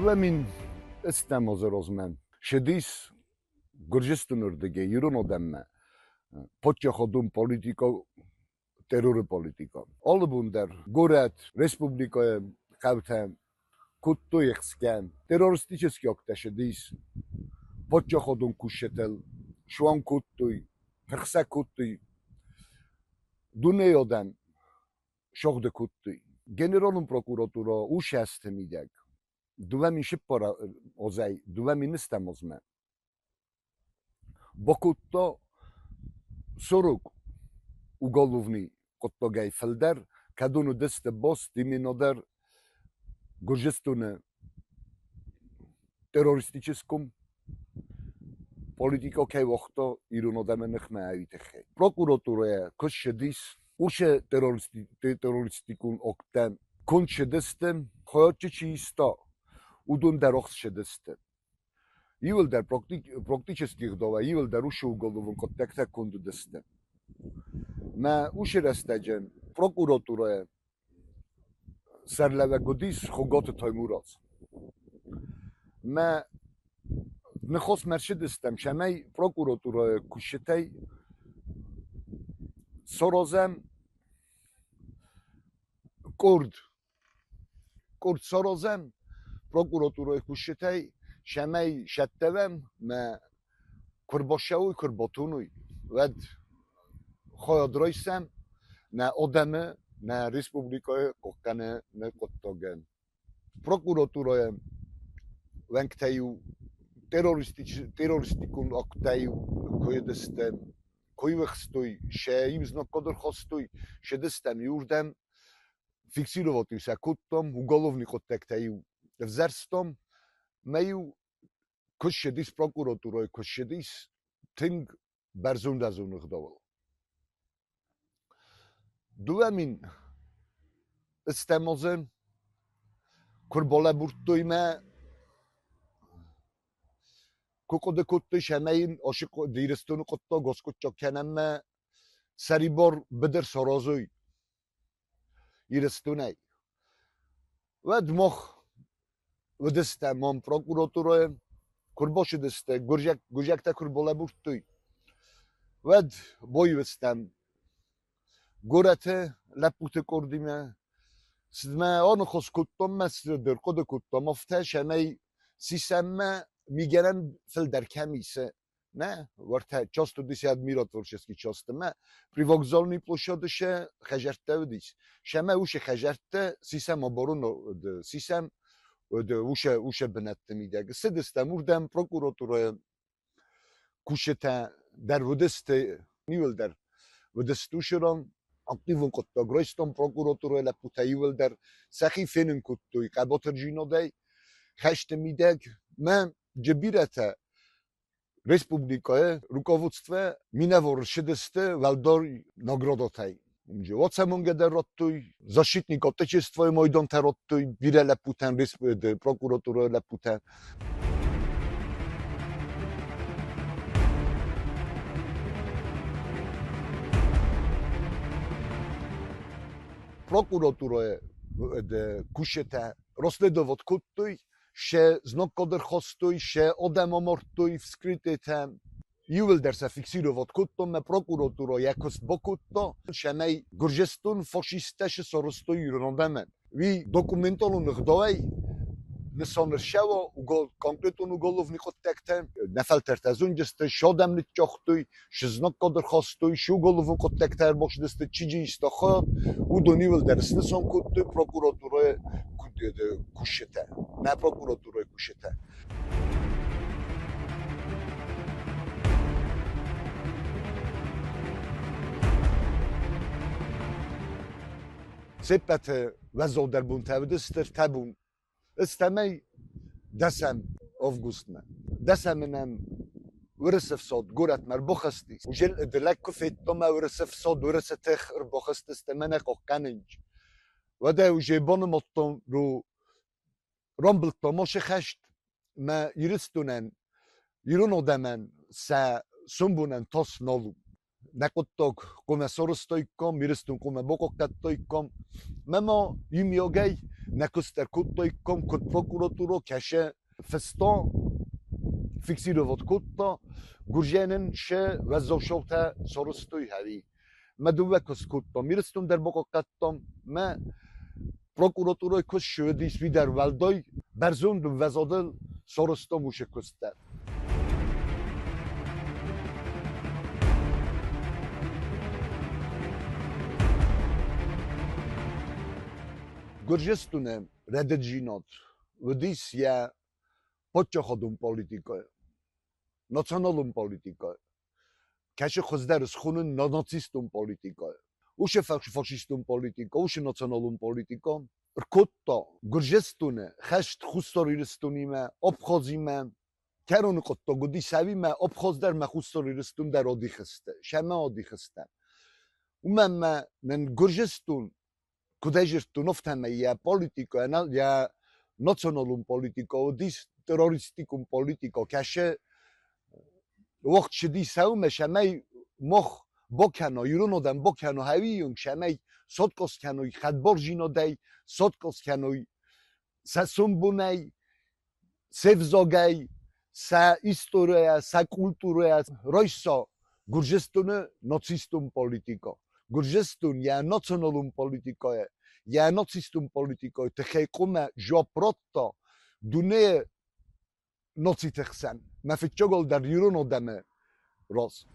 2000 ӕстӕм азы размӕ ссыдис Гуырдзыстоны рдыгӕй ирон адӕммӕ паддзахадон политикӕ, терроры политикӕ. Алы бон дӕр горӕт, республикӕйы хъӕутӕ кодтой ӕхсгӕ. Террористический акттӕ ссыдис паддзахадон кусджытыл, суанг кодтой, тыхсӕ кодтой дунейы адӕм сыгъды кодтой. Генералон прокуратура ушӕсты мидӕг 2004 азӕй 2000 азмӕ бакодта 40 уголовный хъуыддагӕй фылдӕр, кӕдон уыдысты баст именно дӕр Гуырдзыстоны террористическом политикӕ кӕй уагъта ирон адӕмы ныхмӕ, уый тыххӕй. Прокуратурӕйӕ куы ссыдис, уыцы террористикон акттӕ конд ссыдысты, хайад чи иста, уыдон дӕр ахст ссыдысты. Иуылдӕр практически ӕгъдауӕй иуылдӕр уыцы уголовон хъуыддӕгтӕ конд уыдысты. Мӕ уыцы рӕстӕджы прокуратурӕйы сӕрлӕууӕг уыдис Хуыгаты Таймураз. Мӕ ныхасмӕ ӕрцыдыстӕм, цӕмӕй прокуратурӕйы кусджытӕй саразӕм къорд. Къорд саразӕм прокуратурӕйы кусджытӕй, цӕмӕй сӕттӕвӕм мӕ куы рбацӕуой, куы рбатоной, уӕд хайад райсӕм нӕ адӕмы, нӕ республикӕйы хъахъхъӕныны хъуыддагӕн. Прокуратурӕйы уӕнгтӕ-иу террористикон акттӕ-иу куы уыдысты, куы ивӕхстой, сӕ иу знаггад ӕрхастой, сыдыстӕм иуырдӕм, фиксировать-иу сӕ кодтам, уголовный хъуыддӕгтӕ-иу ӕвзӕрстам, мӕ-иу куы ссыдис прокуратурӕйы, куы ссыдис тынг бӕрзонд ӕзоны ӕгъдауыл. 2000 ӕстӕм азы куы рбалӕбурдтой мӕ, куы хъуыды кодтой, цӕмӕй йын Ирыстоны хъуыддаг аскъуыддзаг кӕнӕм мӕ сӕрибар быдыр саразой Ирыстонӕй. Уӕд мах уыдыстӕм ам прокуратурӕйы, куы рбацыдысты, гуырдзиӕгтӕ куы рбалӕбурдтой, уӕд боивыстӕм горӕты лӕппуты къордимӕ. Цыдмӕ аныхас кодтам мӕ цыдӕр хъуыды кодтам афтӕ, цӕмӕй сисӕммӕ мигӕнӕн фылдӕр кӕм исы, Нӕ, уӕртӕ част уыдис адмиротворческий часты мӕ привокзальный площады сӕ хӕдзӕрттӕ уыдис. Сӕмӕ уыцы хӕдзӕрттӕ сисӕм оборон сисӕм уыцы бынӕтты мидӕг. Цыдыстӕм уырдӕм прокуратурӕйы кусджытӕ дӕр уыдысты, иуылдӕр уыдысты уыцы ран. Активон хъуыддаг райстам прокуратурӕйы лӕппутӕ иуылдӕр сӕхи фенын кодтой хъӕбатырдзинадӕй хӕсты мидӕг. Мӕ бирӕтӕ республикӕйы руководство минӕвар ссыдысты уӕлдӕр наградотӕй. Уацамонгӕ дӕр радтой, защитник отечествойы майдантӕ радтой бирӕ лӕппутӕн, прокуратурӕйы лӕппутӕн. Прокуратурӕйы кусджытӕ расследовать кодтой се знаггад ӕрхастой, се адӕм амардтой вскрытытӕ. Иууылдӕр сӕ фиксировать кодтон, мӕ прокуратура йӕ куыст бакодта, цӕмӕй Гуырдзыстон фашисттӕ сарӕзтой ирон адӕмӕн. Уый документалон ӕгъдауӕй нысан ӕрцӕуа конкретон уголовный хъуыддӕгтӕ. Нӕ фӕлтӕртӕ зондысты, се адӕм ныццагътой, се знаггад ӕрхастой, се уголовон хъуыддӕгтӕ ӕрбацыдысты, чи джы иста хайад, уыдон иууылдӕр снысан кодтой прокуратурӕйы кусджытӕ, нӕ прокуратурӕйы кусджытӕ. Се ппӕты уӕззаудӕр бонтӕ уыдысты ӕртӕ бон. Ӕстӕмӕй дӕсӕм августмӕ. Дӕсӕмы нӕм Уырысы ӕфсад горӕтмӕ ӕрбахызтис. Уже лӕг куы федтам ӕмӕ Уырысы ӕфсад, Уырысы тых ӕрбахызтысты ӕмӕ нӕ хъахъхъӕнынц. Уӕдӕ уже банымадтон, рамбылдтам ацы хӕст мӕ Ирыстонӕн, ирон адӕмӕн сӕ сомбонӕн тас нал у. Нӕ хъуыддаг хъуамӕ сарӕзтаиккам, Ирыстон хъуамӕ бахъахъхъӕдтаиккам. Мӕ ма иумиагӕй нӕ куыст ӕркодтаиккам, куыд прокуратурӕ кӕсы фыста, фиксировать кодта, Гуржианӕн сӕ уӕззау цаутӕ сарӕзтой ӕви. Мӕ дыууӕ куыст кодтам, Ирыстон дӕр бахъахъхъӕдтам, мӕ прокуратурӕйы куыст ссыдис уый дӕр уӕлдай бӕрзонд ӕмвӕзадыл сарӕзтам уыцы куыст дӕр. Гуырдзыстоны рӕдыддзинад уыдис йӕ паддзахадон политикӕйы, националон политикӕйы, кӕцы хуыздӕр схонын нацистон политикӕйы. Уыцы фашистон политикӕ, уыцы националон политикӕ ркодта Гуырдзыстоны хӕст Хуссар Ирыстонимӕ, Абхазимӕ, кӕроны хъуыддаг уыди сӕуимӕ Абхаз дӕр мӕ Хуссар Ирыстон дӕр адих сты, сӕмӕ адих сты. Уымӕн мӕ нын Гуырдзыстон куыд ӕй зыдтон, афтӕмӕй йӕ политикӕ, йӕ националон политикӕ уыдис террористикон политикӕ, кӕсы уагъд цыди сӕумӕ, цӕмӕй мах бакӕна, ирон адӕм бакӕна хӕуийонг, цӕмӕй соткъос кӕной хӕдбардзинадӕй, соткъос кӕной сӕ сомбонӕй, се взагӕй, сӕ историйӕ, сӕ культурӕйӕ райса Гуырдзыстоны нацистон политикӕ. Гуырдзыстон йӕ националон политикӕйы, йӕ нацистон политикӕйы тыххӕй хъуамӕ дзуапп радта дунейы нациты хсӕн, мӕ фыццагыл дӕр ирон адӕмы раз.